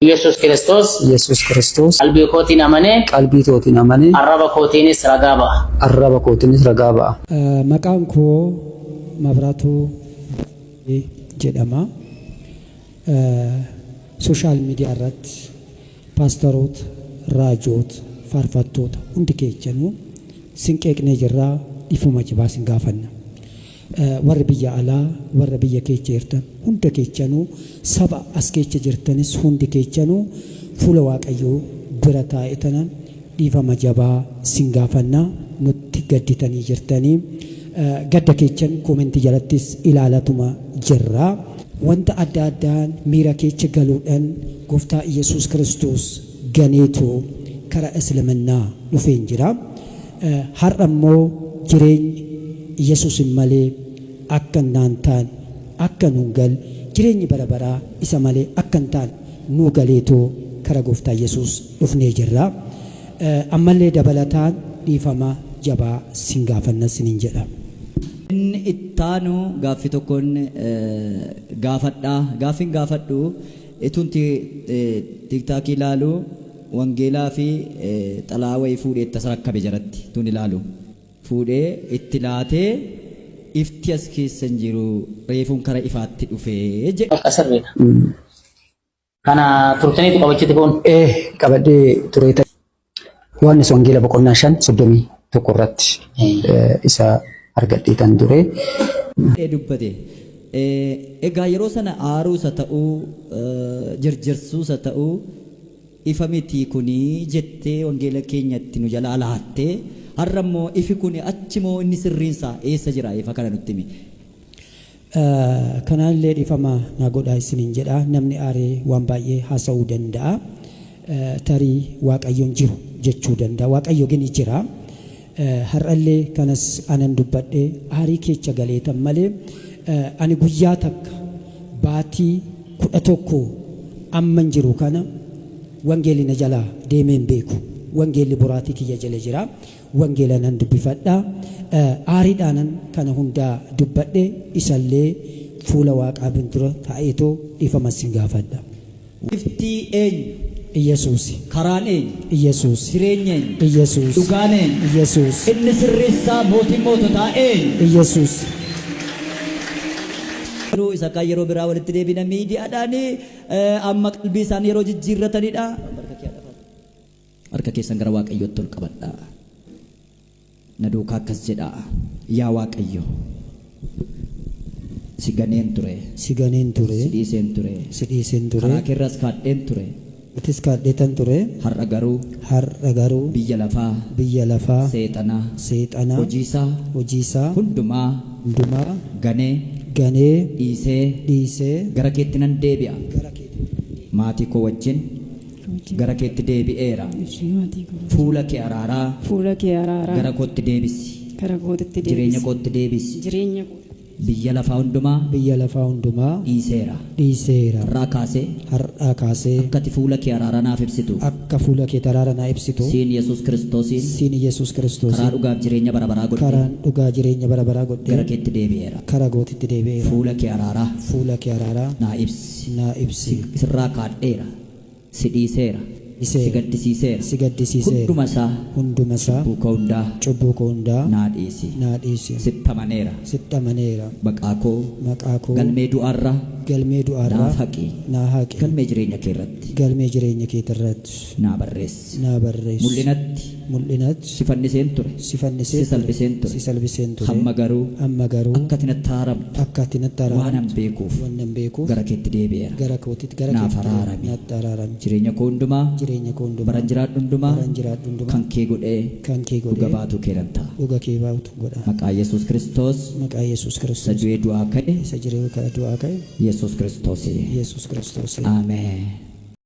Yesuus Kiristoos Yesuus Kiristoos qalbii kootiin amanee qalbii tootiin amanee arraba kootiinis ragaa ba'a. arraba kootiinis ragaa ba'a. Maqaan koo Mabraatuu Baqqalee jedhama. Social media irratti paastaroota, raajoota, faarfattoota hundi keechanuu sin qeeqnee jirra, dhiifama jabaa sin gaafanna. Warri biyya alaa, warra biyya keecha jirtan hunda keechanuu, saba as keecha jirtanis hundi keechanuu fuula Waaqayyoo bira taa'e tanan dhiifama jabaa sin gaafanna. Nutti gadditanii jirtanii. Gadda keechan koomentii jalattis ilaalatuma jirra. Wanta adda addaan miira keecha galuudhan Gooftaa Iyyasuus Kiristoos ganeetu kara Islimannaa dhufeen jira. Har'a immoo jireenyi Iyyasuusin malee akka hin taane, akka nuun galle, jireenyi bara baraa isa malee akka hin taane nuu galeetoo kara Gooftaa Iyyasuus dhufnee jirra. Ammallee dabalataan dhiifama jabaa sin gaafanna sinin jedha. Inni ittaanu gaaffii tokkon gaafadha. Gaaffiin gaafadhu ituun TikTok ilaalu wangeelaa fi xalaa wayii fuudhee itti as rakkabe jaratti tun ilaalu. Fuudhee itti laatee ifti as keessa hin jiru reefuun kara ifaatti dhufee jedhe. Bakka sirriidha. Kana turtaniitu qabachitti kun. Ee qabadhee turee ta'e. Yohaannis Wangeela boqonnaa 5 31 irratti isa argadheetan ture. jedhee dubbate. Egaa yeroo sana aaruus haa ta'uu, jerjersuus haa ta'uu, ifa miti kuni jettee wangeela keenya itti nu jalaa laatte, har'a immoo ifi kuni achi moo inni sirriin isaa eessa jira ifa kana nutti himi. Kanaan illee dhiifama naa godhaa isiniin jedha. Namni aaree waan baay'ee haasa'uu danda'a. Tarii Waaqayyoon jiru jechuu danda'a. Waaqayyo gini jira. Har'allee kanas anan dubbadhe aarii keecha galeetan malee ani guyyaa takka baatii 11 amman jiru kana wangeelli na jalaa deemee hin beeku. Wangeelli boraatii kiyya jala jira. Wangeela nan dubbifadha. Aariidhaanan kana hundaa dubbadhe isallee fuula Waaqaa dura taa'eetoo dhiifama sin gaafadha. Ifti eenyu? Iyyasuusi. Karaan eenyu? Iyyasuusi. Jireenyi eenyu? Iyyasuus. Dhugaan eenyu? Iyyasuus. Inni sirreessaa mootiin moototaa eenyu? Iyyasuus. Yeroo isa kaan yeroo biraa walitti deebina miidiyaadhaan amma qalbii isaanii yeroo jijjiirratanidha. Harka keessan gara Waaqayyootti ol qabadhaa. Na duukaa akkas jedhaa. Yaa Waaqayyo, si ganeen ture. Si ganeen ture. Si dhiiseen ture. Si dhiiseen ture. Karaa keerras kaadheen ture. Atis kaadheetan ture. Har'a garuu. Har'a garuu. Biyya lafaa. Biyya lafaa. Seexanaa. Seexanaa. Hojiisaa. Hojiisaa. Hundumaa. Hundumaa. Ganee. Ganee. Dhiisee. Dhiisee. Gara keetti nan deebi'a. Gara keetti nan deebi'a. Maatii koo wajjin. Gara keetti deebi'eera. Fuula kee araaraa. Fuula kee araaraa. Gara kootti deebisi. Gara kootitti deebisi. Jireenya kootti deebisi. Jireenya kootti. Biyya lafaa hundumaa. Biyya lafaa hundumaa. Dhiiseera. Dhiiseera. Har'aa kaasee. Har'aa kaasee. Akka ati fuula kee araaraa naaf ibsitu. Akka fuula kee araaraa naa ibsitu. Siin Yesuus Kiristoosiin. Siin Yesuus Kiristoosiin. Karaa dhugaaf jireenya bara baraa godhee. Karaan dhugaa jireenya bara baraa godhee. Gara keetti deebi'eera. Kara kootitti deebi'eera. Fuula kee araaraa. Fuula kee araaraa. Naa ibsi. Naa ibsi. Sirraa kaadheera. Si dhiiseera. Dhiiseera. Si gaddisiiseera. Si gaddisiiseera. Hunduma isaa. Hunduma isaa. Cubbuu koo hundaa. Cubbuu koo hundaa. Naa dhiisi. Naa dhiisi. Sitti amaneera. Sitti amaneera. Maqaa koo. Maqaa koo. Galmee du'aarraa. Galmee du'aarraa. Naaf haqi. Naa haqi. Galmee jireenya kee irratti. Galmee jireenya keetirratti. Naa barreessi. Naa barreessi. Mul'inatti. Mul'inatti. Si fanniseen ture. Si fanniseen Si salphiseen ture. Si salphiseen ture. Hamma garuu. Amma garuu. Akka ati natti araaramtu. Akka ati natti araaramtu. Waanan beekuuf. Waanan beekuuf. Gara keetti deebi'eera. Gara kootitti gara Naaf keetti araarami. Natti araarami. Jireenya koo hundumaa. Jireenya koo hundumaa. Baran jiraadhu hundumaa. Baran jiraadhu hundumaa. Kan kee godhee. Kan kee godhee. Dhuga baatuu kee nan ta'a. Dhuga kee baatu godha. Maqaa Yesuus Kiristoos. Maqaa Yesuus Isa Kiristoos. du'ee du'aa ka'e. Isa jiree du'aa ka'e. Yesuus Kiristoos. Yesuus Kiristoos. Ameen.